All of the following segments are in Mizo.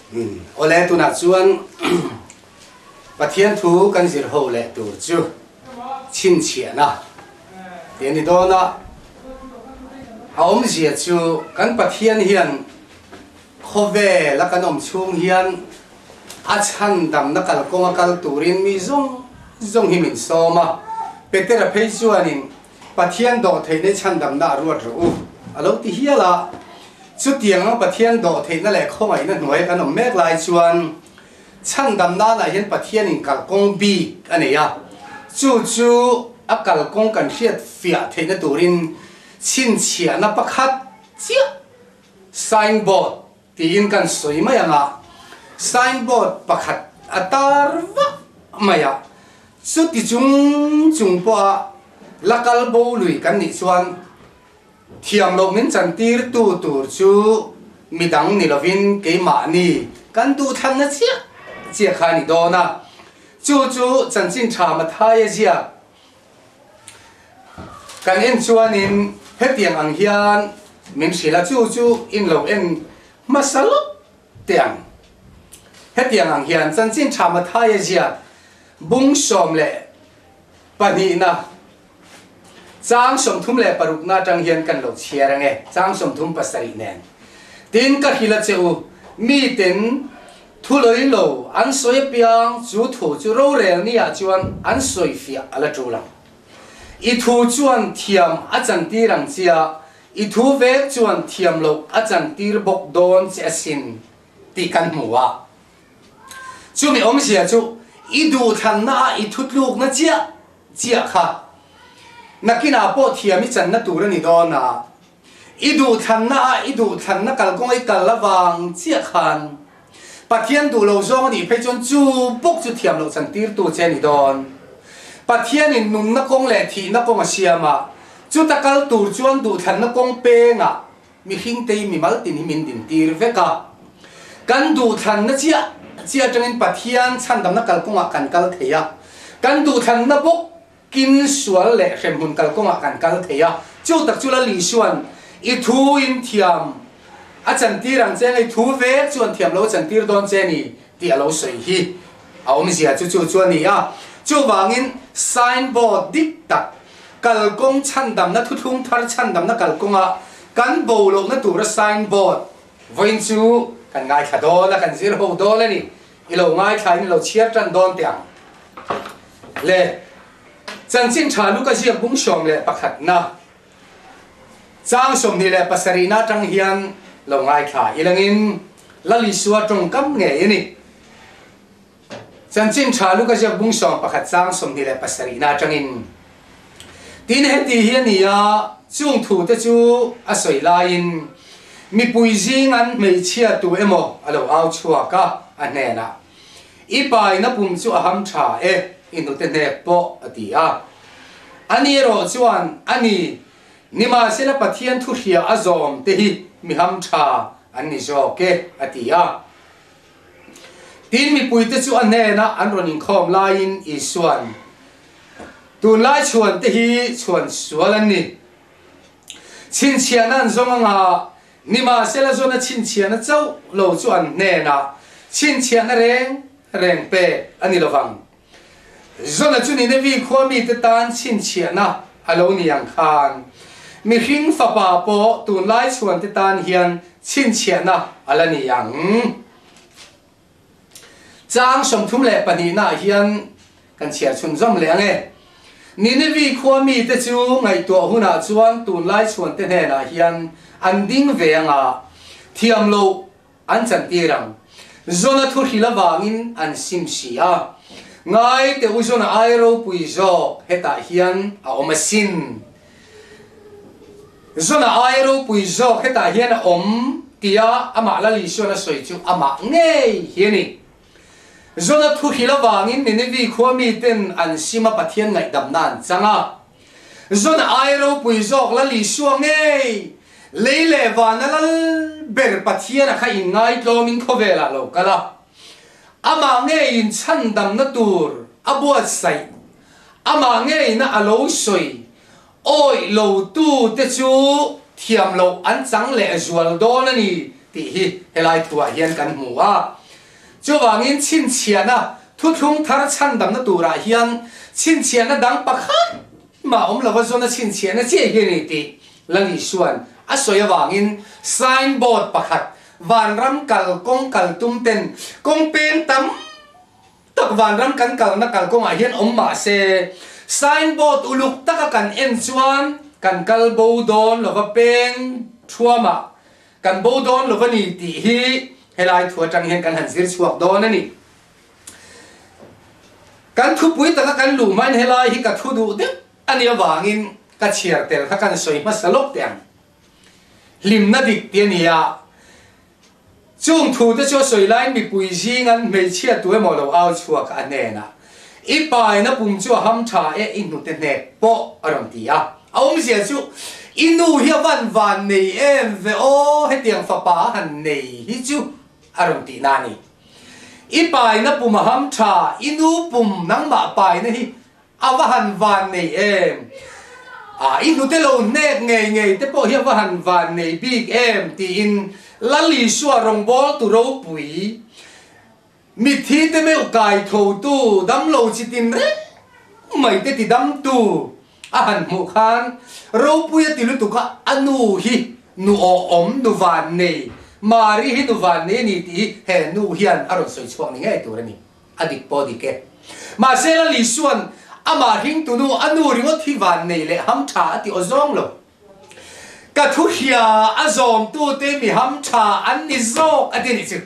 Awle tunah chuan Pathian thu kan zir ho leh tur chu chhinchhiahna tih a ni dawn a, a awmzia chu kan Pathian hian khawvel a kan awm chhung hian a chhandamna kalkawnga kal turin mi zawng zawng hi min sawm a, Petera phei chuanin Pathian dawhtheihna i chhandamna a ruat rawh u, a lo ti hial a. Chutiang ang Pathian dawhtheihna leh khawngaihna hnuaia kan awm mek lai chuan chhandam nanah hian Pathianin kalkawng bik a nei a, chu chu a kalkawng kan hriat fiah theihna turin chhinchhiahna pakhat chiah signboard tiin kan sawi mai ang a, signboard pakhat a tar vak mai a, chuti chung chung pawha la kal bo lui kan nih chuan thiam loh min chantir tu tur chu midang ni lovin keimahni kan duhthlanna chiah chiah kha a ni dawn a, chu chu chanchin tha Mathaia ziak Kan en chuanin hetiang ang hian min hrilh a, chu chu in lo en hmasa lawk teh ang. Hetiang ang hian chanchin tha Mathaia ziak bung 12na chang 36na atang hian kan lo chhiar ang e, chang 37 nen. Tin, ka hrilh a che u, miten Thu loi lo an sawi apiang chu thu chu rorel ni ah chuan an sawi fiah a la tul ang. I thu chuan thiam a chantir ang chia, i thu vek chuan thiam loh a chantir bawk dawn che asin tih kan hmu a. Chumi awmzia chu i duhthlanna ah i thutlukna chiah chiah kha nakinah pawh thiam i channa tur a ni dawn a. I duhthlanna ah i duhthlanna kalkawng i kal avang chiah khan Pathian duh lo zawng a nih phei chuan chu bawk chu thiam loh chantirtu che a ni dawn. Pathianin nunna kawng leh thihna kawng a siam a, chuta kal tur chuan duhthlanna kawng pengah mihringte i mimal tin hi min dintir vek a. Kan duhthlanna chiah chiah atangin Pathian chhandamna kalkawngah kan kal thei a, kan duhthlanna bawk Kin sual leh hremhmun kalkawngah kan kal thei a, chu tak chu Lal Isua'n i thu in thiam a chantir ang che nge, i thu vek chuan thiam lo a chantir dawn che ni tih a lo sawi hi a awmzia chu chu chu a ni a. Chuvangin signboard dik tak kalkawng chhandamna thuthlung thar chhandamna kalkawnga kan bo lohna tura signboard vawiin chu kan ngaithla dawn a, kan zir ho dawn a ni. I lo ngaithla in i lo chhiar tan dawn teh ang. Le chanchin tha Luka ziak bung 11na chang 27na atang hian lo ngaithla ilangin Lal Isua tawngkam ngei a ni. Chanchin tha Luka ziak bung 11 chang 27na atangin tin heti hi a ni a, chung thu te chu a sawi laiin mipui zing an hmeichhia tu emaw a lo au chhuak a, a hnenah I paina pum chu a ham tha e, i hnute hnek pawh, a ti a. Ani erawh chuan, A ni, nimahsela Pathian thu hria a zawm te hi mi ham tha an ni zawk e, a ti a. Tin, mipuite chu a hnena an rawn inkhawm laiin Isua'n, Tunlai chhuan te hi chhuan sual an ni. Chhinchhiahna an zawng anga Nimahsela zawn a chhinchhiahna chauh lo chu an hnenah chhinchhiahna reng reng pek a ni lovang. Zawn-a chu Ninevi khua mite tan chhinchhiahna a lo ni ang khan mihring fapa pawh tunlai chhuante tan hian chhinchhiahna a la ni ang. Chang 32 naah hian kan chhiar chhunzawm leh ang e. Ninevi khua mite chu ngaihtuah hunah chuan tunlai chhuante hnenah hian an ding ve ang a, thiam loh an chantir ang. Zona thu hrilh avangin an sim si a. Ngai teh u Zona ai ropui zawk hetah hian a awm asin. Zona ai ropui zawk hetah hian a awm tia amah Lal Isuan a sawi chu amah ngei hi a ni. Zona thu hrilh avangin Ninevi khua miten an sim a Pathian ngaihdamna an chang a. Zona ai ropui zawk Lal Isua ngei lei leh vana Lal ber Pathian a kha inngaitlawmin khawvelah lo kal a. Amah ngeiin chhandamna tur a buatsaih, amah ngeina a lo sawi Awih lo tu te chu thiam loh an chang leh zual dawn a ni tih hi helai thuah hian kan hmu a. Chuvangin chhinchhiahna thuthlung thar chhandamna turah hian chhinchhiahna dang pakhat mah awm lova zawn a chhinchhiahna chiah hi a ni tih Lal Isua'n a sawi avangin sign board pakhat vanram kal kawng kal tum ten kawng peng tam tak vanram kan kalna kalkawngah hian awm mah se, sign board uluk taka kan en chuan kan kal bo dawn lova peng thuamah kan bo dawn lova ni tih hi helai thu atang hian kan han zir chhuak dawn a ni. Kan thupui taka kan luh hmain helai hi ka thu duh deuh a nih avangin ka chhiar tel kha kan sawi hmasa lawk teh ang. Hlimna dik ti a ni a. Chung thu te chu a sawi laiin mipui zingan hmeichhia tu emaw lo au chhuak a hnenah, I paina pum chu a ham tha e, i hnute hnek pawh a rawn ti a. A awmzia chu, I nu hi a van van nei em ve aw, hetiang fapa a han nei hi chu a rawn tih na a ni. I paina pum a ham tha, i nu pum nangmah paina hi A va han van nei em? A, i hnute lo hnek ngei ngei te pawh hi a va han van nei bik em? tiin Lal Isua rawngbawltu ropui, mitthi te meuh kai thotu, damlo chi tin reng mai te ti damtu a han hmuh khan ropui a ti lutuk a, a nu hi nu awhawm, nu van nei, Mari hi nu van nei a ni tih hi he nu hian a rawn sawi chhuak ni ngei tur a ni. A dik pawh dik e. Mahse Lal Isua'n amah hringtunu a nu ringawt hi van nei leh ham tha a ti aw zawng lo. Ka thu hria a zawmtute mi ham tha an ni zawk a ti a nih chu.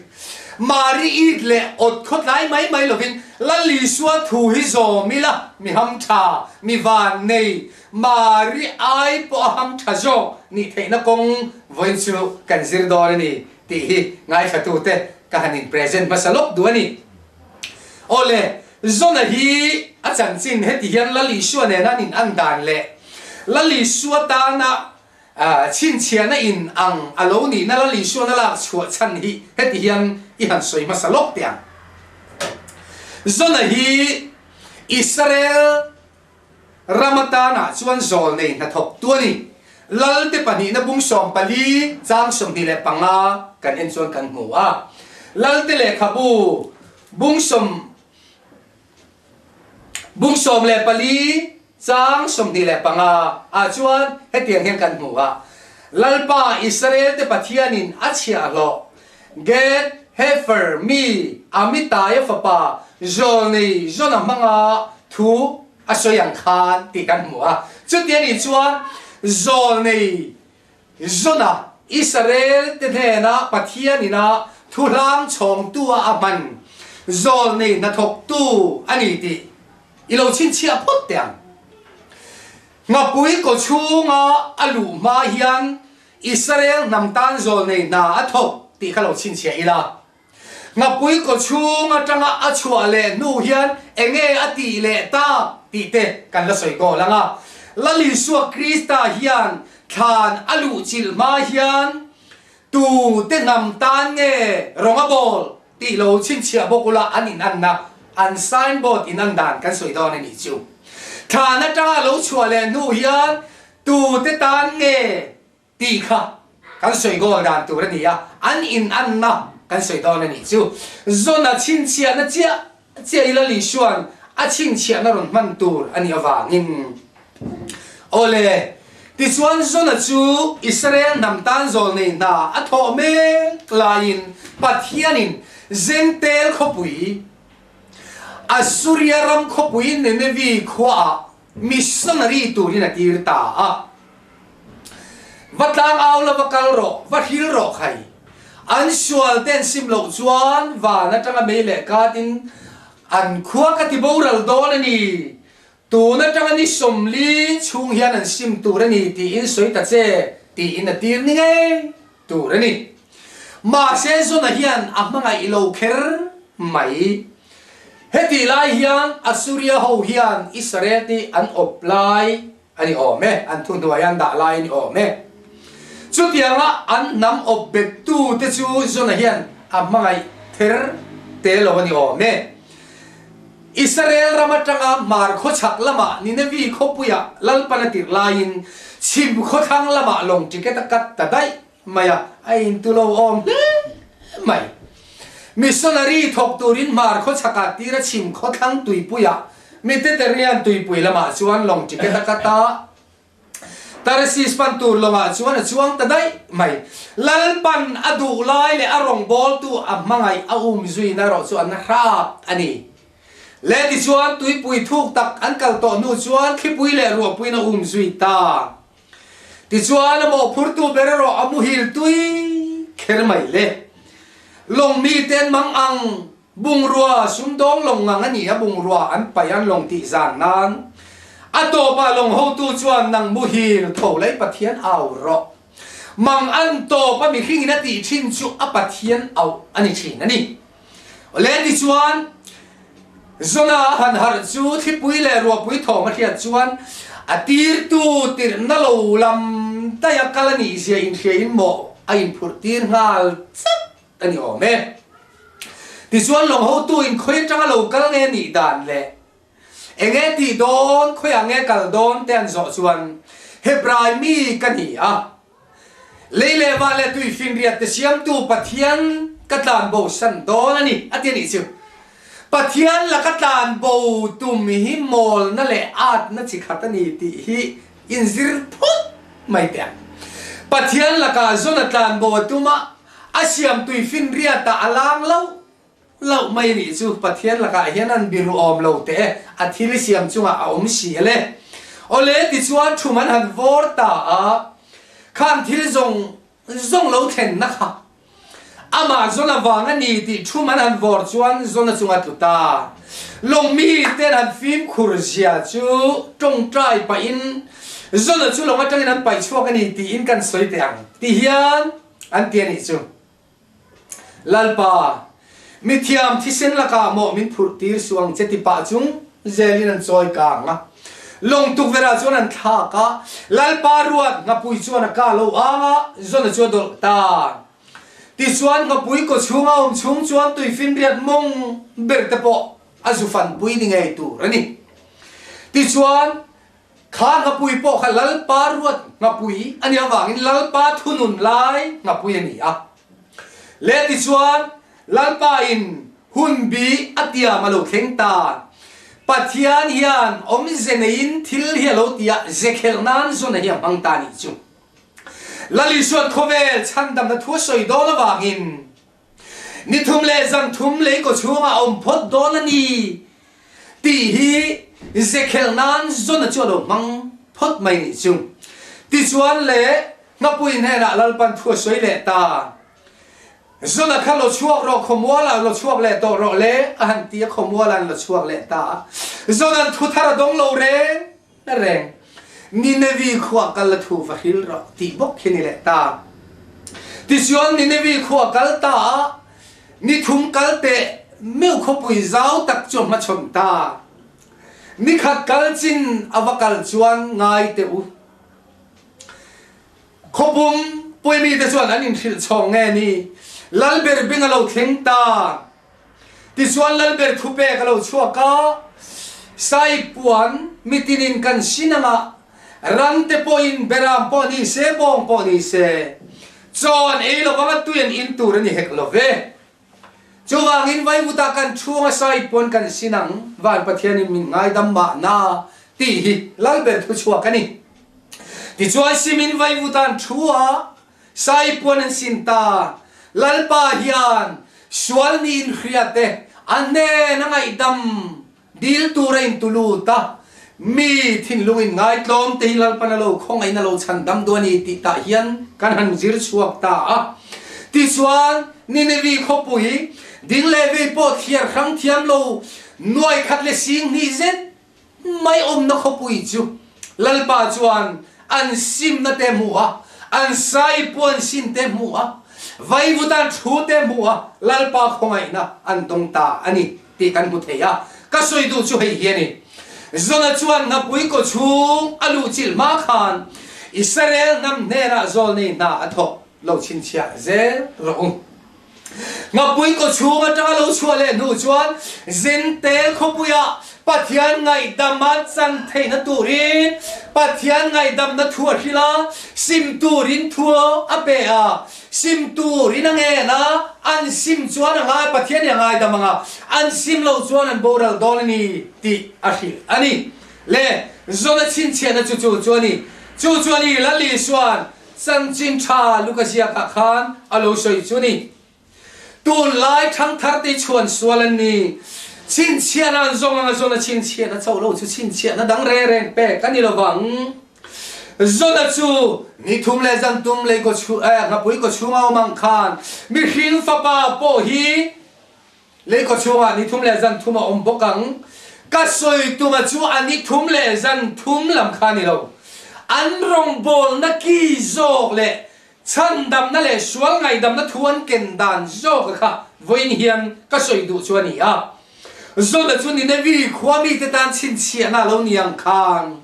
Mari it leh awt khawtlai mai mai lovin Lal Isua thu hi zawm ila mi ham tha, mi van nei, Mari ai pawh a ham tha zawk nih theihna kawng vawiin chu kan zir dawn a ni tih hi ngaithlatute ka han in present hmasa lawk duh a ni. Awle, Zona hi a chanchin heti hian Lal Isua nena an in an dan leh Lal Isua tana chhinchhiahna in ang a lo nihna Lal Isuana lak chhuah chhan hi heti hian i han sawi hmasa lawk teh ang. Zona hi Israel Ram atanah chuan zawl nei hnathawk tu a ni. Lalte pahnihna bung 14 chang 25 kan en chuan kan hmu a. Lalte lehkhabu bung sawm bung 14 chang 25 ah chuan hetiang hian kan hmu a. Lalpa Israel-te Pathianin a chhiahhlawh Gad Hefer mi Amitai-a fapa Zawlnei Jona hmanga thu a sawi ang khan tih kan hmu a. Chuti a nih chuan Zawlnei Jona Israel-te hnena Pathian ina thu hlang chhawngtu a a hman Zawlnei hnathawktu a ni tih i lo chhinchhiah phawt teh ang. Nghapui kawchhunga a luh hma hian Israel hnam tan zawlnei hna a thawk tih kha lo chhinchhiah ila. Nghapui kawchhung atanga a chhuah leh hnu hian enge a tih leh tak tih te kan la sawi goal ang a. Lal Isua Krista hian thlan a luhchilh hma hian tu te hnam tan nge rawng a bawl tih lo chhinchhiah bawk ula an inanna an signboard inan dan kan sawi dawn a nih chu. Thlan atanga a lo chhuah leh hnu hian Tute tan nge tih kha kan sawi goal dan tur a ni a, an inanna kan sawi dawn a nih chu. Zona chhinchhiahna chiah chiah i Lal Isua'n a chhinchhiahna rawn hman tur a nih avangin. Awle, tichuan Zona chu Israel hnam tan zawlnei hna a thawh mek laiin Pathianin Zentel khawpui, Assuria ram khawpui Ninevi khuaah Missionary turin a tir ta a. Va tlang au la va kal rawh, va hril rawh khai. An sual te an sim loh chuan van atanga mei leh katin an khua ka ti boral dawn a ni. Tun atanga ni 40 chhung hian an sim tur a ni tiin sawi ta che tiin a tir ni ngei tur a ni. Mahse Zona hian a hmangaih lo kher mai. Hetih lai hian Assuria ho hian Israel te an awp lai a ni awm e, an thuhnuai an dah lai a ni awm e. Chutianga an hnam awp bettu te chu Zona hian a hmangaih ther te lo a ni awm e. Israel ram atanga hmar khawchhak lamah Ninevi khawpuiah Lalpan a tirh laiin chhim khawthlang lamah lawng ticket a cut ta daih mai a, a intu lo awm hle mai. Missionary thawk turin hmar khaw chhakah tira chhim khawthlang tuipuiah Mediterranean tuipui lamah chuan lawng ticket a cut a. Tarsis pan tur lawngah chuan a chuang ta daih mai. Lalpan a duh lai leh a rawngbawltu a hmangaih a um zuina erawh chu an hrap a ni. Le tichuan tuipui thuk tak an kal tawh hnu chuan thlipui leh ruahpuiin a um zui ta. Tichuan a mawhphurtu ber erawh a muhil tui kher mai le. Lawng mite an mang ang. Bungrua sumdawng lawng ngang a ni a, bungrua an paih an lawng tih zan nan a tawpah lawng hotu chuan nang muhil tho lei Pathian au rawh. Mang an tawp a mihring in a tih thin chu a Pathian auh a ni thin a ni. Awle tichuan Zona a han harh chu thlipui leh ruahpui thawm a hriat chuan a tirtu tirhna lo lam daih a kal a nih zia inhria in maw a inphurh tir nghal chat a ni awm e. Tichuan lawng hotu in khawi atanga lo kal nge nih dan leh eng nge tih dawn, khawiah nge kal dawn te an zawh chuan Hebrai mi ka ni a, lei leh vah leh tui finriat te siamtu Pathian ka tlan bo san dawn a ni a ti a nih chu. Pathian laka tlan bo tum hi mawlna leh atna chi khat a ni tih hi inzir phut mai teh ang. Pathian lakah zawn a tlan bo a tum a, A siam tui finriatah a lang loh loh mai a nih chu. Pathian lakah hian an biru awm lo teh e, a thil siam chungah a awm si ale. Awle tichuan thum an han vawr ta a, khang thil zawng zawng lo thlenna kha amah zawn avang a ni tih thum an han vawr chuan zawn a chunga tlu ta. Lawng mi ten han fimkhur zia chu tawngtai pahin zawn a chu lawng atangin an paih chhuak a ni tiin kan sawi teh ang ti hian An ti a nih chu. Lalpa, mithiam thisen lakah maw min phurh tir suh ang che ti pah chung zelin an chawi kang a. Lawng tukverh ah chuan an thlak a, Lalpa ruat nghapui chuan a ka lo ang a, Zona chu a dawlh ta. Tichuan nghapui kaw chhunga awm chhung chuan tuifinriat mawng ber te pawh a zu fanpui ni ngei tur a ni. Tichuan Kha nghapui pawh kha Lalpa ruat nghapui a nih avangin Lalpa thunun lai nghapui a ni a. Leh tichuan Lalpa in hun bi a tiam a lo thleng ta. Pathian hian awmze neiin thil hi a lo ti a, ze khelh nan zawn a hi a hmang ta a nih chu. Lal Isuan khawvel chhandamna thu a sawi dawn avangin Ni thum leh zan thum lei kaw chhungah a awm phawt dawn a ni tih hi zekhelh nan Zona chu a lo hmang phawt mai nih chu. Tichuan le Nghapui hnenah Lalpan thu a sawi leh ta. Zona kha lo chhuak rawh khawmualah lo chhuak leh tawh rawh le a han ti a, khawmualah an lo chhuak leh ta a. Zona'n thu thar a dawng lo reng reng. Ninevi khua kal a thu va hril rawh tih bawk khi ni leh ta. Tichuan Ninevi khua kal ta a, ni thum kal teh meuh khawpui zau tak chu a hmachhawn ta. Ni khat kal chin a va kal chuan ngai teh u. Khawpum puimi te chuan an inhrilh chhawng nge ni? Lalber bing a lo thleng ta. Tichuan Lalber thupek a lo chhuak a, Sai puan mitinin kan sin anga, rante pawhin beram pawh ni se, bawng pawh ni se, chaw an ei lo vanga tui an in tur a ni hek lo ve. Chuvangin vaivutah kan chhunga sai puan kan sin ang, Van Pathianin min ngaidam mahna tih hi Lalber thuchhuak a ni. Tichuan simin vaivuta an thu a, Sai puan an sin ta. Lalpa hian sual mi inhria te a hnen a ngaihdam dil tur a intu lut a, mi thinlung in ngaitlawm te hi Lalpan a lo khawngaih in a lo chhan dam duh a ni tih tah hian kan han zir chhuak ta a. Tichuan, Ninevi khawpui ding leh vei pawh thliar hrang thiam lo nuai khat leh sing hnih zet Mai awmna khawpui chu Lalpa chuan an simna te hmuh a, an sai puan sin te hmuh a, vaivutan thu te hmuh a, Lalpa khawngaihna an dawng ta a ni tih kan hmu thei a. Ka sawi duh chu hei hi a ni. Zona chuan nghapui kaw chhung a luh chilh hma khan Israel hnam hnenah zawlnei hna a thawk lo chhinchhiah zel rawh u. Ngapui kawchhung atanga lo chhuah leh hnu chuan Zentel khawpuiah Pathian ngaihdam a chan theihna turin Pathian ngaihdamna thu a hrilh a, sim turin thu a pe a, sim turin a ngen a, an sim chuan a ngai, Pathian hi a ngaidam ang a, an sim lo chuan an boral dawn a ni tih a hrilh a ni. Le, Zona chhinchhiahna chu chu chu a ni. Chu chu a ni, Lal Isua'n Chanchin tha Luka ziakah khan a lo sawi chu ni. Tunlai thangthar te chhuan sual an ni. Chhinchhiahna an zawng anga Zona chhinchhiahna chauh lo chu chhinchhiahna dang reng reng pek a ni lovang. Zona chu ni thum leh zan tum lei kaw chhu eh nghapui kaw chhunga awm ang khan mihring fapa pawh hi Lei kaw chhungah ni thum leh zan thum a awm bawk ang. Ka sawi tuma chu a ni thum leh zan thum lam kha a ni lo. An rawngbawlna ki zawk leh chhandamna leh sual ngaihdamna thu an ken dan zawk kha vawiin hian ka sawi duh chu a ni a. Zona chu Ninevi khua mite tan chhinchhiahna a lo ni ang khan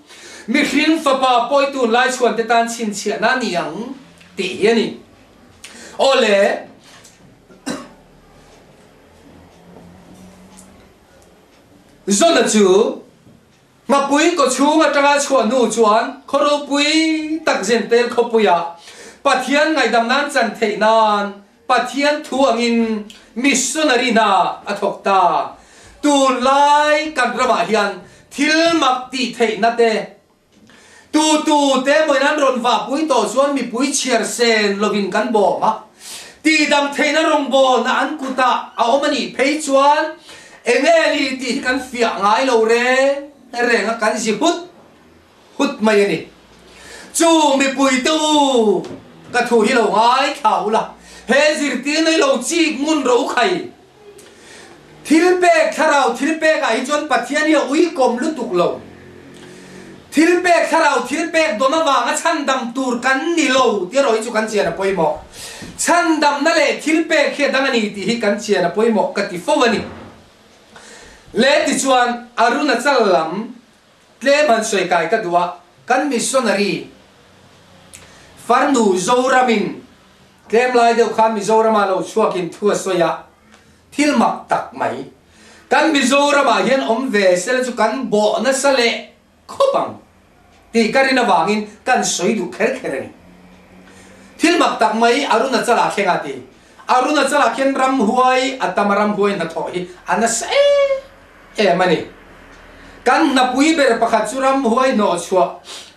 mihring fapa pawi tunlai chhuante tan chhinchhiahna a ni ang tih hi a ni. Awle. Zona chu Hmapui kawchhung atanga chhuah hnu chuan khaw ropui tak Zentel khawpuiah Pathian ngaihdam nan chan theih nan Pathian thu angin missionary hna a thawk ta. Tunlai kan ramah hian thil mak tih theihna te Tu tu te mawiin an rawn vahpui tawh chuan mipui chhiar sen lovin kan bawm a, tihdam theihna rawngbawlna an kutah a awm a nih phei chuan eng nge ni tih hi kan fiah ngai lo reng reng a, kan zi hut hut mai a ni. Chu mipui te u, ka thu hi lo ngaithla ula, he zirtirna hi lo chik ngun ro khai. Thil pek, thlarau thil pek ah hi chuan Pathian hi a uikawm lutuk lo. Thil pek, thlarau thil pek dawn avanga chhandam tur kan ni lo tih erawh hi chu kan chian a pawimawh. Chhandamna leh thil pek hi a dang a ni tih hi kan chian a pawimawh ka ti fo a ni. Le tichuan Arunachal lam tlem han sawi kai ka duh a, kan missionary farnu Zoramin Tlem lai deuh khan Mizorama lo chhuakin thu a sawi a, thil mak tak mai. Kan Mizoramah hian awm ve sela chu kan bawh nasa leh khawp ang tih ka rin avangin kan sawi duh kher kher a ni. Thil mak tak mai Arunachal-ah thleng a ti. Arunachal-ah khian ramhuai a tam a, ramhuai hnathawh hi a nasa em em a ni. Kan hnapui ber pakhat chu ramhuai hnawhchhuah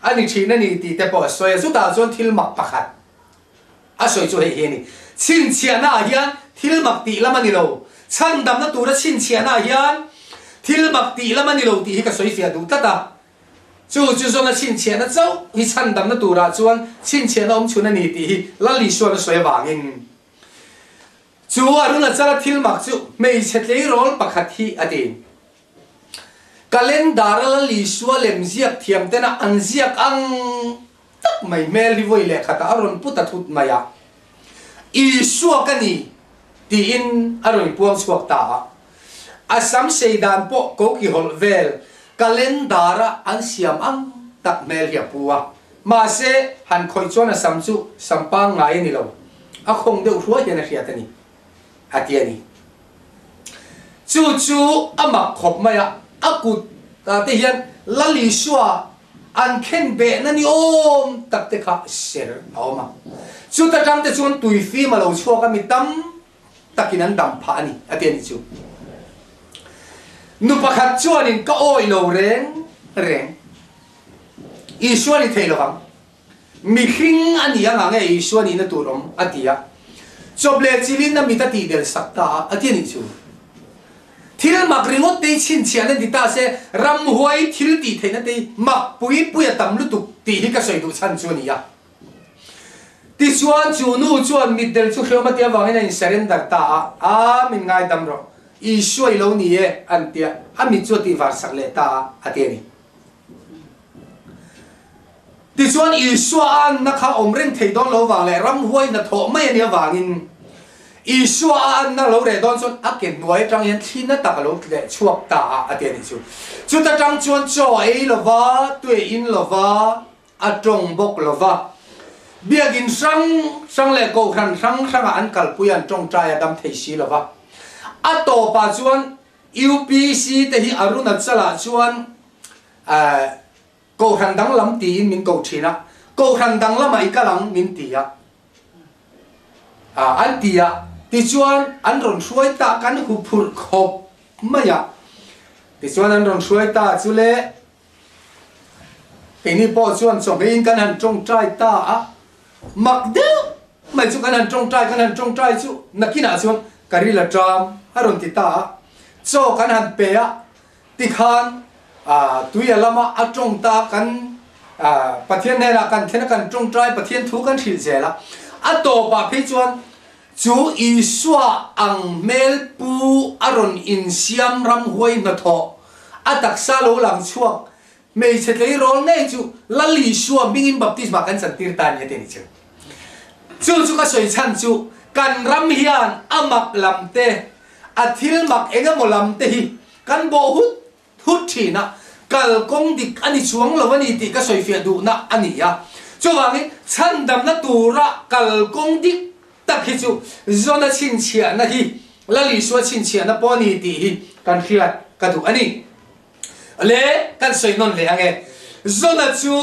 a ni thin a ni tih te pawh a sawi a, chutah chuan thil mak pakhat A sawi chu hei hi a ni. Chhinchhiahna ah hian thil mak tih lam a ni lo. Chhandamna tura chhinchhiahna ah hian thil mak tih lam a ni lo tih hi ka sawi fiah duh tlat a. Chu chu zawna chhinchhiahna chauh hi chhandamna turah chuan chhinchhiahna awm chhun a ni tih hi Lal Isuan a sawi avangin chu Arunachala thil mak chu hmeichhe tleirawl pakhat hi a ti. Calendar-a Lal Isua lem ziak thiam tena an ziak ang tak mai hmel hi vawi leh khatah a rawn pu ta thut mai a, Isua ka ni tiin a rawn puang chhuak ta a. A sam sei dan pawh koki hawlh vel calendar-a an siam ang tak hmel hi a pu a, mahse han khawih chuan a sam chu sam pangngai a ni lo, a khawng deuh hruai hian a hriat a ni. A ti a ni. Chu chu a mak khawp mai a, a kut ah te hian Lal Isua an khen behna ni awm tak te kha ser a awm a. Chuta tang te chuan tui fim a lo chhuak a, mi tam takin an dam phah a ni, a ti a ni chu. Nu pakhat chuanin ka awih lo reng reng, Isua ni thei lovang. Mihring a ni anga nge Isua nihna tur awm? a ti a. Chawp leh chilin a mit a tihdel sak ta a, a ti a nih chu. Thil mak ringawt te hi chhinchhiahna ni ta se, ramhuai thil tih theihna te hi mak pui pui a tam lutuk tih hi ka sawi duh chhan chu a ni a. Tichuan chu nu chuan mitdel chu hreawm a tih avangin a in surrender ta a, A min ngaidam rawh, Isua i lo ni e, an ti a, a mit chu a tihvar sak leh ta a, a ti a ni. Tichuan Isua a anna kha awm reng thei dawn lo vang leh ramhuai hnathawh mai a nih avangin Isua a anna lo reh dawn chuan a ke hnuai atang hian thli na tak a lo tleh chhuak ta a a ti a nih chu. Chuta tang chuan chaw a ei lova, tui a in lova, a tawng bawk lova. Biakinn hrang hrang leh kohhran hrang hrangah an kalpui a, an tawngtai a dam thei si lo va. A tawpah chuan UPC te hi Arunachal-ah chuan kohhran danglam tiin min ko thin a, kohhran danglamah i kal ang min ti a, an ti a, tichuan an rawn hruai ta kan huphurh khawp mai a, tichuan an rawn hruai ta chu le Keini pawh chuan chawhmeiin kan han tawngtai ta a, mak deuh mai chu kan han tawngtai kan han tawngtai chu nakinah chuan ka ril a ṭam a rawn ti ta a, chaw kan han pe a, tikhan tui a lama a tawng ta kan Pathian hnenah kan thlen a kan tawngtai Pathian thu kan hrilh zel a, a tawpah phei chuan chu Isua ang hmel pu a rawn insiam ramhuai hnathawh A taksa lo lang chhuak hmeichhe tleirawl ngei chu Lal Isua hmingin baptisma kan chantir ta nia te ni chu. Chu chu ka sawi chhan chu kan ram hian a mak lam te, a thil mak eng emaw lam te hi kan bawh hut hut thin a, kal kawng dik a ni chuang lo a ni tih ka sawifiah duhna a ni a. Chuvangin chhandamna tura kal kawng dik tak hi chu Jona chhinchhiahna hi Lal Isua chhinchhiahna pawh a ni tih hi kan hriat ka duh a ni. Le kan sawi nawn leh ang e. Jona chu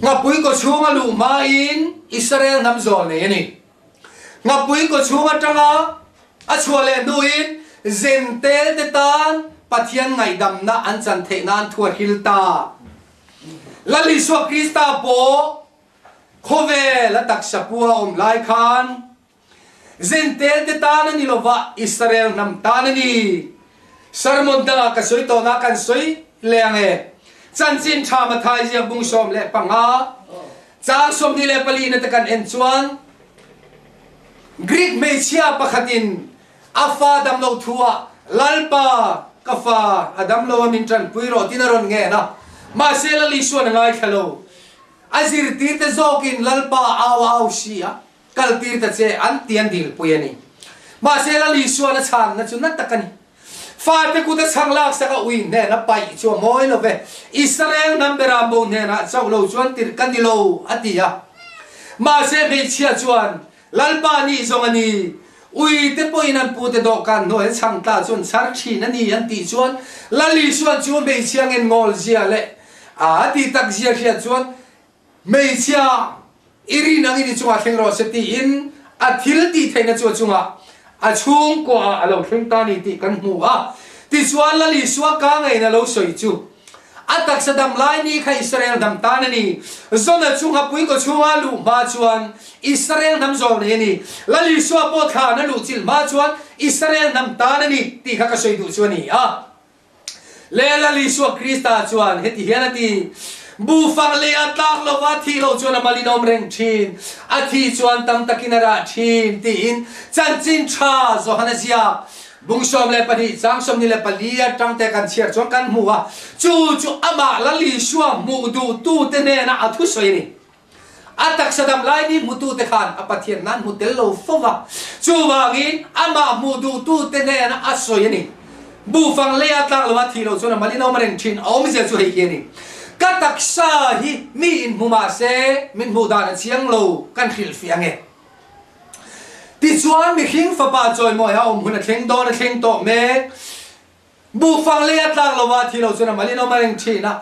Nghapui kaw chhunga luh hmain Israel hnam zawl nei a ni. Nghapui kaw chhung atanga a chhuah leh hnuin Zentel te tan Pathian ngaihdamna an chan theih nan thu a hril ta. Lal Isua Krista pawh Khawvel a taksa pua awm lai khan Zentel te tan a ni lova Israel hnam tan a ni. Sermon dangah ka sawi tawhna kan sawi leh ang e. Chanchin tha Mathai ziak bung 15 chang 24 na te kan en chuan Greek hmeichhia pakhatin a fa damlo thu ah Lalpa ka fa a damlo a min tanpui rawh tin a rawn ngen a. Mahse Lal Isuan a ngaithla lo. A zirtirte zawkin Lalpa au au si a, kaltir ta che an ti an dilpui a ni. Mahse Lal Isuan a chhanna chu na tak a ni. Fate kut a chhang laksak a ui hnena paih chu a mawi lo ve. Israel hnam berambo hnenah chauh lo chuan tirh ka ni lo, a ti a. Mahse hmeichhia chuan, Lalpa nih zawng a ni, ui te pawhin an pute dawhkan hnuai a chhang tla chu an chhar thin a ni an tih chuan Lal Isuan chu hmeichhia ngen ngawl zia leh a ti tak zia hriat chuan hmeichhia i rin angin i chungah thleng rawh se tiin a thil tih theihna chu a chungah a chhungkua ah a lo thleng ta a ni tih kan hmu a. Tichuan Lal Isua ka ngeiin a lo sawi chu A taksa dam lai ni kha Israel hnam tan a ni. Zona chu nghapui kaw chhunga luh hma chuan Israel hnam zawl nei a ni. Lal Isua pawh thlan a luh chilh hma chuan Israel hnam tan a ni tih kha ka sawi duh chu a ni a. Le Lal Isua Krista chuan heti hian a ti, Bufang lei a tlak lova thih loh chuan a mal in awm reng thin, a thih chuan tam takin a rah thin tiin chanchin tha Johana ziak Bung 12 chang 24 atang te kan chhiar chuan kan hmu a, chu chu amah Lal Isua hmuh duhtute hnena a thusawi a ni. A taksa dam lai ni hmutute khan a Pathian nan hmu tel lo fo va, chuvangin amah hmuh duhtute hnena a sawi a ni. Bufang leia tlak lova thih loh chuan a malin a awm reng thin, a awmzia chu hei hi a ni. Ka taksa hi mi inhmu mah se min hmuh dan a chiang lo, kan hrilhfiah ange. Tichuan mihring fapa chawimawi a awm hun a thleng dawn a thleng tawh mek. Buhfang lei a tlak lova thi lo chuan a malin awm a reng thin a,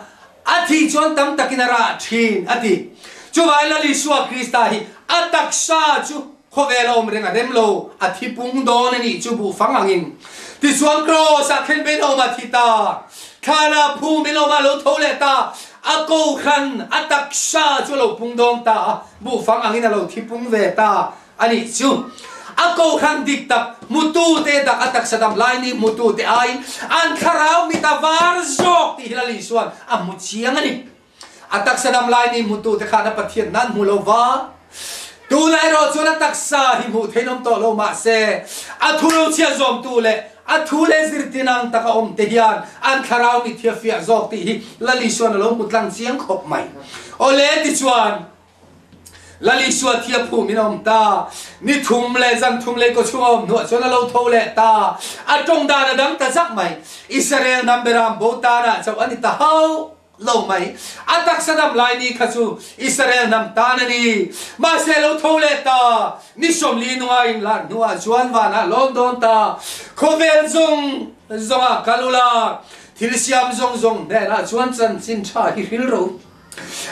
a thih chuan tam takin a rah thin a ti. Chuvangin Lal Isua Krista hi a taksa chu khawvel a awm reng a rem lo, a thi pung dawn a nih chu buhfang angin. Tichuan Kraws ah khen bein a awm a thi ta, thlan ah phum in a awm a lo tho leh ta, a kohhran a taksa chu a lo pung dawn ta a. Buhfang angin a lo thi pung ve ta a nih chu. A kohhran dik tak hmutute dak a taksa dam lai ni hmutute aiin an thlarau mit a var zawk tih hi Lal Isuan a hmu chiang a ni. A taksa dam lai ni hmutute khan a Pathian nan hmu lo va. Tunah erawh chuan a taksa hi hmuh thein awm tawh lo mahse a thu lo chhiat zawmtu leh a thu leh zirtin ang taka awm te hian an thlarau mit hi a fiah zawk tih hi Lal Isuan a lo hmu tlang chiang khawp mai. Awle tichuan Lal Isua thi a phum in a awm ta. Ni thum leh zan thum lei kaw chhung a awm hnuah chuan a lo tho leh ta. A tawng dan a dang ta zak mai. Israel hnam beram bo tanah chauh a ni ta hauh. lo mai. A taksa dam lai ni kha chu Israel hnam tan a ni. Mahse lo tho leh ta, ni 40 nunga inlar hnuah chuan vanah lawm dawn ta. Khawvel zawng zawngah kal ula, thil siam zawng zawng hnenah chuan chanchin tha hi hril ro.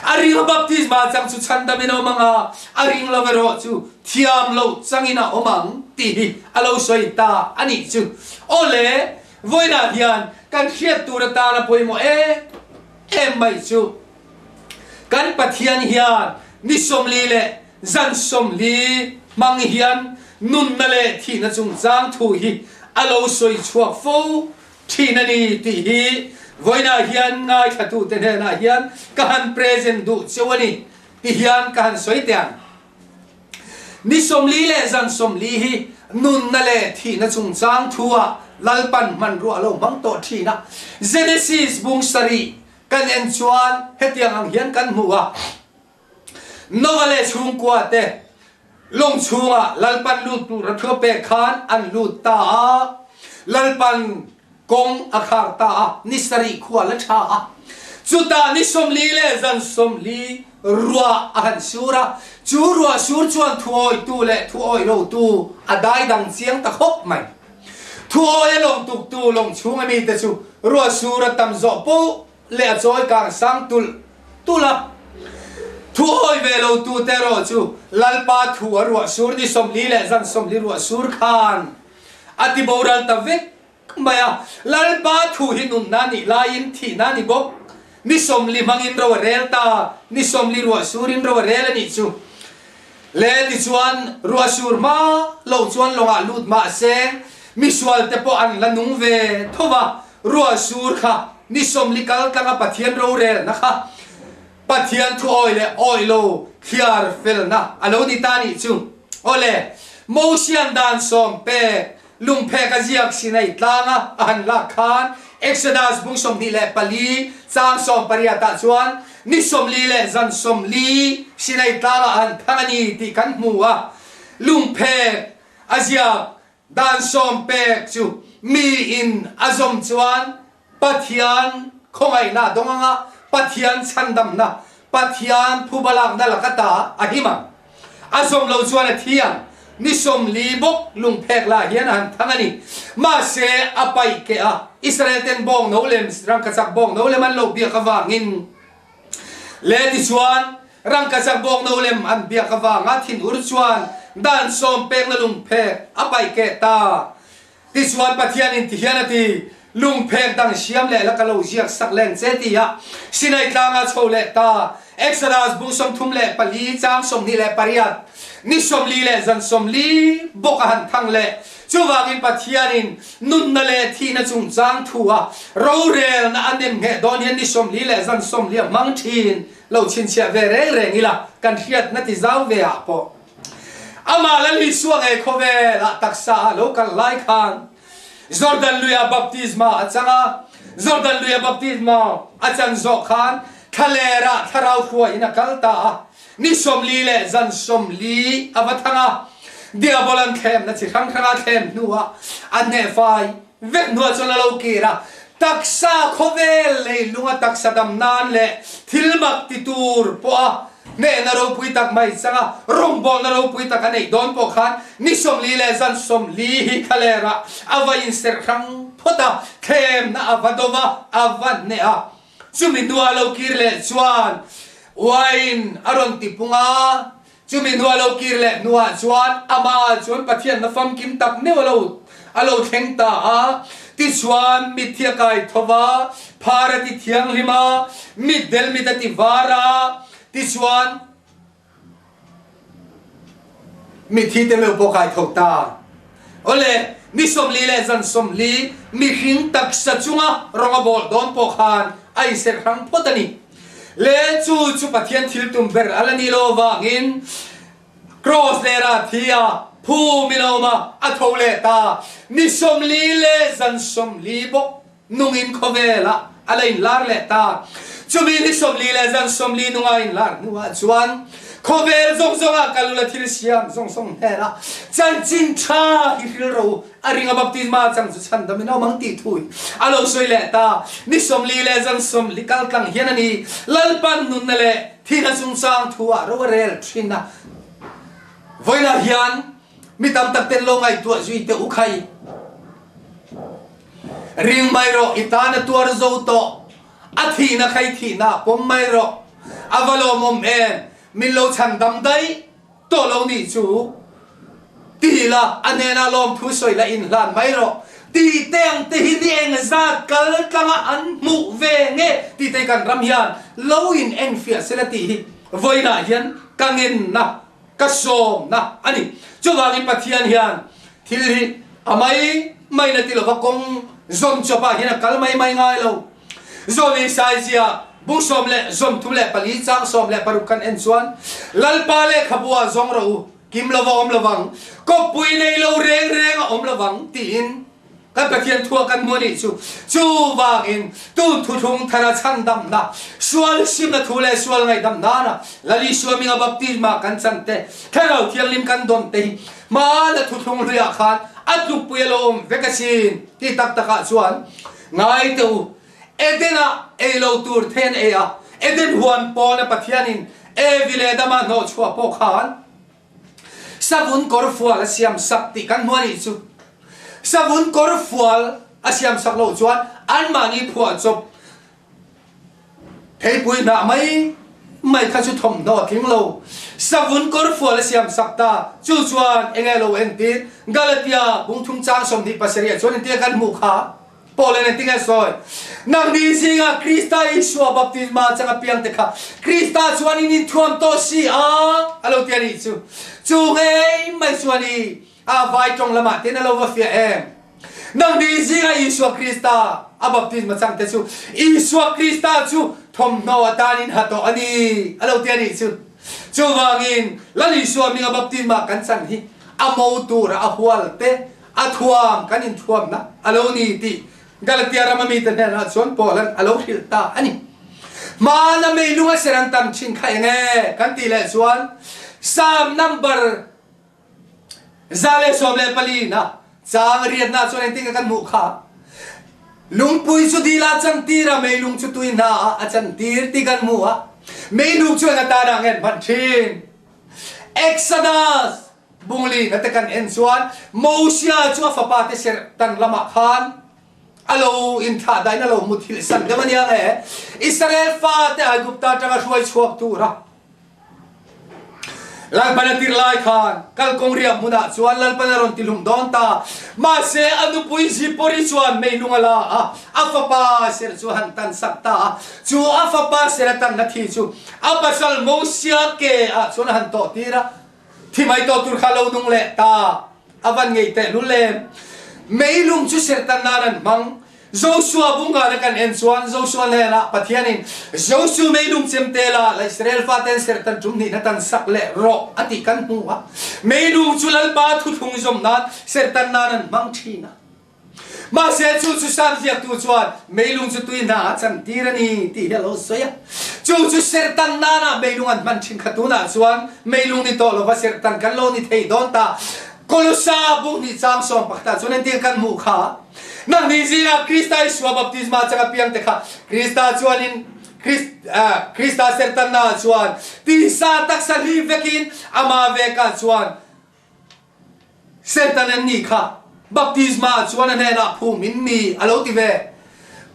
A ring a baptisma chang chu chhandamin a awm ang a, a ring lo erawh chu thiam lo changin a awm ang tih hi a lo sawi ta a nih chu. Aw le, vawiinah hian kan hriat tur atana pawimawh em em mai chu kan Pathian hian ni 40 leh zan 40 hmang hian nunna leh thihna chungchang thu hi a lo sawi chhuak fo Thin a ni tih hi vawiinah hian ngaithlatute hnenah hian ka han present duh cheu a ni ti hian ka han sawi teh ang. Ni 40 leh zan 40 hi nunna leh thihna chungchang thu-ah Lalpan hmanrua a lo hmang tawh thin a. Genesis bung sarih kan en chuan hetiang ang hian kan hmu a. Noah leh chhungkua te lawng chhungah Lalpan lut tur a thu pek khan an lut ta a, Lalpan kawng a khar ta a, ni sarih khua la tha a. Chutah ni 40 leh zan 40 ruah a han sur a, chu ruah sur chuan thuawitu leh thuawilotu a dai dang chiang ta khawp mai. Thuawi a lawng tuktu lawng chhung a mite chu ruah sur a tam zawh poh leh a chawi kang sang tulh tulh a. Thu awi ve lo tu te erawh chu Lalpa thu a ruah sur ni 40 leh zan 40 ruah sur khan a ti boral ta vek mai a. Lalpa thu hi nunna nih laiin thihna a ni bawk. Ni 40 hmangin ro a rel ta, ni 40 ruah surin ro a rel a nih chu. Le tichuan ruah sur hma lo chuan lawngah lut mah se misual te pawh an la nung ve tho va, Ruah sur kha ni 40 kal tlanga Pathian rorelna kha Pathian thu awi leh awi lo thliar felna a lo ni ta nih chu. Awle, Mosian dan sawm pek lungphek a ziak Sinai tlanga a han lak khan Exodus bung 24 chang 18 ah chuan ni 40 leh zan 40 Sinai tlangah a han thang a ni tih kan hmu a. Lungphek a ziak Dan sawm pek chu mi in a zawm chuan Pathian khawngaihna a dawng ang a, Pathian chhandamna, Pathian phubalakna laka ta a him ang. A zawm lo chuan a thi ang. Ni 40 bawk lungphek lah hian a han thang a ni. Mahse, a paih keh a, Israel ten bawng no lem, rangkachak bawng no lem an lo biak avangin, Le tichuan, rangkachak bawk no lem an biak avanga thinur chuan dan sawm pekna lungphek a paih keh ta. Tichuan Pathianin tihian a ti, Lungphek dang siam leh la ka lo ziak sak leng che ti a Sinai tlanga chho leh ta. Exodus bung 34 chang 28, ni 40 leh zan 40 bawk a han thang leh. Chuvangin Pathianin nunna leh thihna chungchang thu a rorelna a nem ngheh dawn hian ni 40 leh zan 40 a hmang thin lo chhinchhiah ve reng reng ila kan hriatna ti zau ve ah pawh amah Lal Isua ngei khawvel ah taksa ah lo kal lai khan Jordan luia baptisma a chang a, Jordan luia baptisma a chan zawh khan thlaler ah thlarau hruaiin a kal ta a. Ni 40 leh zan 40 a va thang a, Diabol an thlemna chi hrang hranga thlem hnuah a hnehfai vek hnuah chuan a lo kir a. Taksa khawvel leilunga taksa dam nan leh thil mak ti tur pawha hnehna ropui tak mai changa rawngbawlna ropui tak a neih dawn pawh khan ni 40 leh zan 40 hi thlalerah a va inserh hrang phawt a, thlemna a va do va, a va hneh a. Chumi hnuah lo kir leh chuan wine a rawn ti pung a, chumi hnuah lo kir leh hnuah chuan amah chuan Pathianna famkim tak meuh a lo a lo thleng ta a. Tichuan mitthi a kai tho va, phar a ti thianghlim a, mitdel mit a ti var a, tichuan Mitthi te meuh pawh kai tho ta. Awle, ni 40 leh zan 40 mihring taksa chunga rawng a bawl dawn pawh khan a inserh hrang phawt a ni. Le chu chu Pathian thil tum ber a la ni lo avangin Kraws lera thi a phum i lo awm a, a tho leh ta. Ni 40 leh zan 40 bawk nungin khawvelah a la inlar leh ta. Chumi ni 40 leh zan 40 nunga inlar hnuah chuan. Khawvel zawng zawngah kal ula thil siam zawng zawng hnenah chanchin tha hi hril rawh u. A ring a baptisma chang chu chhandam in a awm ang tih thu hi a lo sawi leh ta. Ni 40 leh zan 40 kal tlang hian a ni Lalpan nunna leh thihna chungchang thu ah ro a rel thin a. Vawiinah hian mi tam tak ten lo ngaihtuah zui teh u khai. Ring mai rawh i tan a tuar zo tawh. A thihna kha i thihna pawm mai rawh. A va lawmawm em? Min lo chhan dam daih tawh lo nih chu. Ti la, a hnenah lawmthu sawi la inhlan mai rawh. Ti te ang te hi ni eng zat kal tlanga an hmuh ve nge ti te kan ram hian lo in enfiah sela tih hi vawiinah hian ka ngenna, ka sawmna a ni. Chuvangin Pathian hian thil hi a mai mai na ti lova kawng zawn chawpah hian a kal mai mai ngai lo. Zawni Saizia bung 34 chang 16 kan en chuan, Lalpa lehkhabu ah zawng rawh u, kim lova awm lovang, kawppui nei lo reng reng a awm lovang tiin Kan Pathian thua kan hmu a nih chu. Chuvangin tun thuthlung thara chhandamna, sual simna thu leh sual ngaihdam nana Lal Isua hminga baptisma kan chan te, Thlarau Thianghlim kan dawn te hi hmala thuthlung hluiah khan a tlukpui a lo awm vek asin ti tak takah chuan ngai teh u. Eden-ah ei lo tur then ei a, Eden huan pawna Pathianin Evi leh Adama hnawhchhuah pawh khan Savun kawr fual a siam sak tih kan hmu a nih chu. Savun kawr fual a siam sak loh chuan anmahni phuah chawp theipui hnah mai mai kha chu thawmhnaw a tling lo. Savun kawr fual a siam sak ta. Chu chuan eng nge lo entir? Galatia bungthum chang 27 ah chuan entir kan hmuh kha. Paul in engtin nge sawi? Nangni zingah Krista Isua baptisma chang apiang te kha Krista chuan in inthuam tawh si a, a lo ti a nih chu. Chu ngei mai chuan i a vai tawng lamah ten a lo va fiah em? Nangni zingah Isua Krista a baptisma chang te chu Isua Krista chu thawmhnaw atan in ha tawh a ni, a lo ti a nih chu. Chuvangin Lal Isua hminga baptisma kan chan hi a mo tura a hual te A thuam kan inthuamna a lo ni tih Galatia rama mite hnenah chuan Paula'n a lo hrilh ta a ni. Hmana meilung a ser an tam thin kha eng e kan tih leh chuan Psalm number 114 na chang riatna chuan engtin nge kan hmuh kha? Lungpui chu dil ah chantir a, meilung chu tui hna ah a chantir tih kan hmu a. Meilung chu eng atana nge an hman thin? Exodus Bungli na te kan en chuan Mosia chu a fapa te serh tan lamah khan a lo inthlah dahin a lo muthilh san deuh a nia nge Israel fate Aigupta atanga hruai chhuak tura Lalpan a tir lai khan kalkawng riah hmunah chuan Lalpan a rawn tihlum dawn ta. Mahse a nupui Zipori chuan meilung a la a, a fapa serh chu a han tan sak ta a. Chu a fapa serh a tanna thi chu a pasal Mosia ke ah chuan a han tawh tir a. Thi mai tawh tur kha lo nung leh ta. A van ngeih teh lul em. Meilung chu serhtan nan an hmang. Joshua bunga na kan en chuan Joshua hnenah Pathianin, Joshua meilung chem te la, la Israel faten serhtan tum hnihna tan sak leh rawh a tih kan hmu a. Meilung chu Lalpa thuthlung zawm nan serhtan nan an hmang thin a. Mahse chu chu Sam ziaktu chuan meilung chu tui hna ah chantir a ni tih hi a lo sawi a. Chu chu serhtan nana meilung an hman thin kha tunah chuan meilung ni tawh lova serhtan kan lo ni thei dawn ta. Kolosa bu hnih chang 11 ah chuan entir kan hmuh kha, Nangni zingah Krista Isua baptisma chang apiang te kha Krista chuanin Krista serhtanna ah chuan tisa taksa hlip vekin ama vekah chuan Satan an nih kha baptisma ah chuan a hnenah phum in mi a lo ti ve.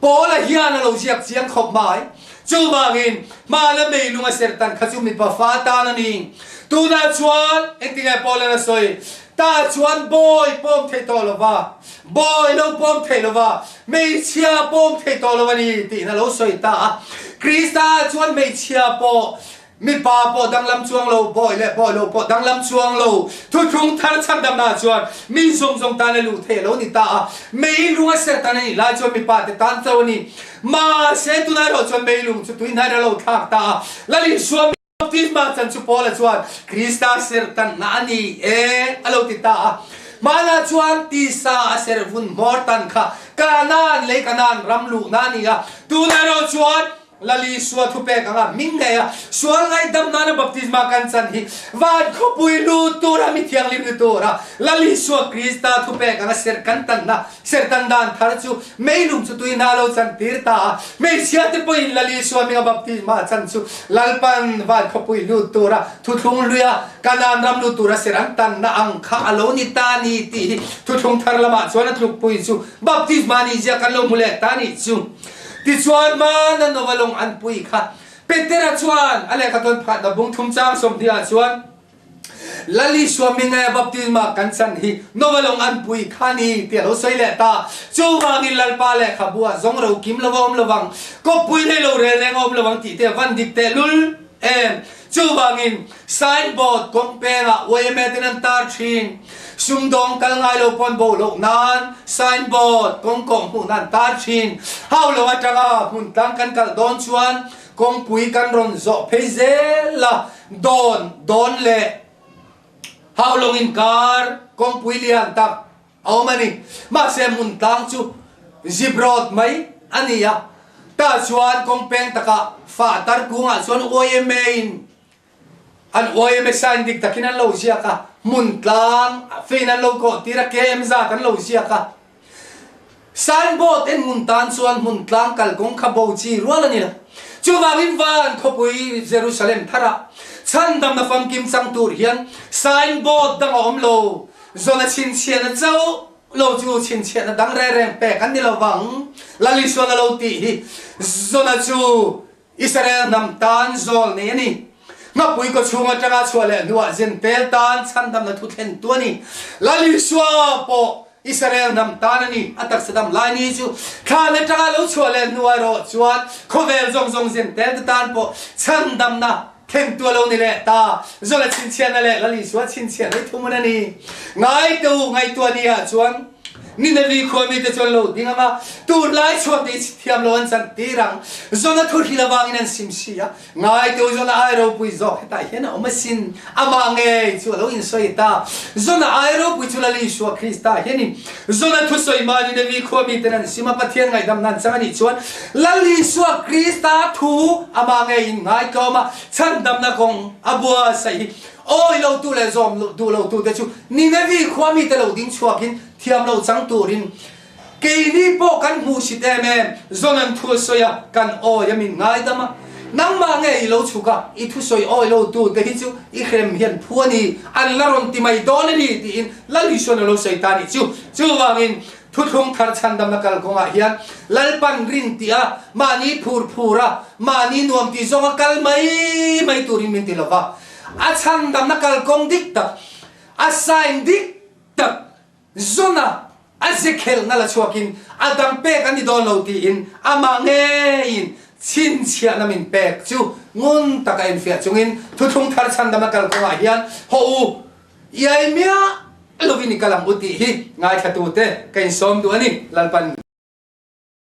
Paula hian a lo ziak chiang khawp mai. Chuvangin hmana meilung a serhtan kha chu mipa fa tan a ni. Tunah chuan engtinge Paula'n a sawi? Tah chuan bawi pawm thei tawh lova, bawi lo pawm thei lova, hmeichhia pawm thei tawh lo a ni tiin a lo sawi ta a. Krista chuan hmeichhia pawh Mipa pawh danglam chuang lo, bawi leh bawi lo pawh danglam chuang lo. Thuthlung thar chhandamna chuan mi zawng zawng tan a luh theih a lo ni ta a. Meilung a serhtan a nih lai chuan mipa te tan chauh a ni. Mahse, tunah erawh chuan meilung chu tuihnai a lo thlak ta a. Lal Isua baptisma chan chu Paula chuan Krista serhtanna a ni e a lo ti ta a. Hmanah chuan tisa a serh vun hmawr tan kha Kanaan lei Kanaan ram luhna a ni a. Tunah erawh chuan. Lal Isua thupek anga hming ngei a sual ngaihdam nana baptisma kan chan hi van khawpui lut tura mi thianghlim ni tura Lal Isua Krista thupek anga serh kan tanna serhtan dan thar chu meilung chu tui hna lo chan tir ta a. Hmeichhia te pawhin Lal Isua hminga baptisma chan chu Lalpan van khawpui lut tura thuthlung hluia Kanaan ram lut tura serh an tanna ang kha a lo ni ta ni tih hi thuthlung thar lamah chuan a tlukpui chu baptisma nih zia kan lo hmu leh ta nih chu. Tichuan Mana Nova lawng an pui kha Petera chuan a lehkha tawn phatna bung thum chang 20 ah chuan Lal Isua mingaia baptisma kan chan hi Nova lawng an pui kha ni ti a lo sawi leh ta. Chuvangin Lalpa lehkhabu ah zawng ro kim lova awm lovang, kawppui nei lo rel reng a awm lovang tih te a van dik teh lul em. Chuvangin signboard kawng pengah yma ten an tar thin. Sumdawng kal ngai lo pawn bo loh nan signboard kawng kawh hmuh nan tar thin. Hau lo atanga hmun tlang kan kal dawn chuan kawngpui kan rawn zawh phei zel a, dawn dawn leh hau lawng inkar kawngpui lian tak a awm a ni. Mahse hmun tlang chu zip road mai a ni a, tah chuan kawng peng takah fah tar kungah chuan yma in an yma sign dik takin an lo ziak a, hmun tlang fein an lo kawh tir a, KM zat an lo ziak a. Sign board en hmun tan chuan hmun tlang kalkawng kha bo chi rual a ni lo. Chuvangin van khawpui Jerusalem tharah chhandamna famkim chang tur hian sign board dang a awm lo. Zawna chhinchhiahna chauh lo chu chhinchhiahna dang reng reng pek an ni lo vang. Lal Isuan a lo tih hi Zawna chu Israel hnam tan zawl nei a ni. Nghapui kaw chhung atanga chhuah leh hnuah Zentel tan chhandamna thu thlen tu a ni. Lal Isua pawh Israel hnam tan a ni. A taksa dam lai ni chu thlan atanga lo chhuah leh hnuah erawh chuan khawvel zawng zawng Zentel te tan pawh chhandamna Thlen tu a lo ni leh ta. Zola chhinchhiahna leh Lal Isua chhinchhiahna i thuhmun a ni. Ngai te u, ngaihtuah ni ah chuan Ninevi khua mite chuan lo ding ang a, tunlai chhuak te i thiam lo an chan tir ang. Zona thu hril avangin an sim si a. Ngai te u, Zona ai ropui zawk hetah hian a awm asin. Amah ngei chu a lo insawi ta. Zona ai ropui chu Lal Isua Krista hianin Zona thusawi mah Ninevi khua miten an sim a, Pathian ngaihdamna an chang a nih chuan Lal Isua Krista thu amah ngeiin ngaitlawm a, chhandamna kawng a buatsaih hi awi lotu leh zawm duh lotute chu Ninevi khua mite lo ding chhuakin thiam lo chang turin Keini pawh kan hmuhsit em em, Zonan thu a sawi a, kan awi a min ngaidam a. Nangmah nge i lo chhuk a, i thusawi awi lo tu te hi chu i hrem hian phu a ni, an la rawn ti mai dawn a ni tiin Lal Isuan a lo sawi ta a nih chu. Chuvangin thuthlung thar chhandamna kalkawngah hian Lalpan rin tih a, mahni phur phur a, mahni nuam tih zawnga kal mai mai turin min ti lova, a chhandamna kalkawng dik tak, a sign dik tak, Zuna a ze khelhna la chhuakin a dang pek a ni dawn lo tiin amah ngeiin chhinchhiahna min pek chu ngun taka enfiah chungin thuthlung thar chhandam a kalkawngah hian haw u iai miah lovin i kal ang u tih hi ngaithlatute ka insawm duh a ni. Lalpan.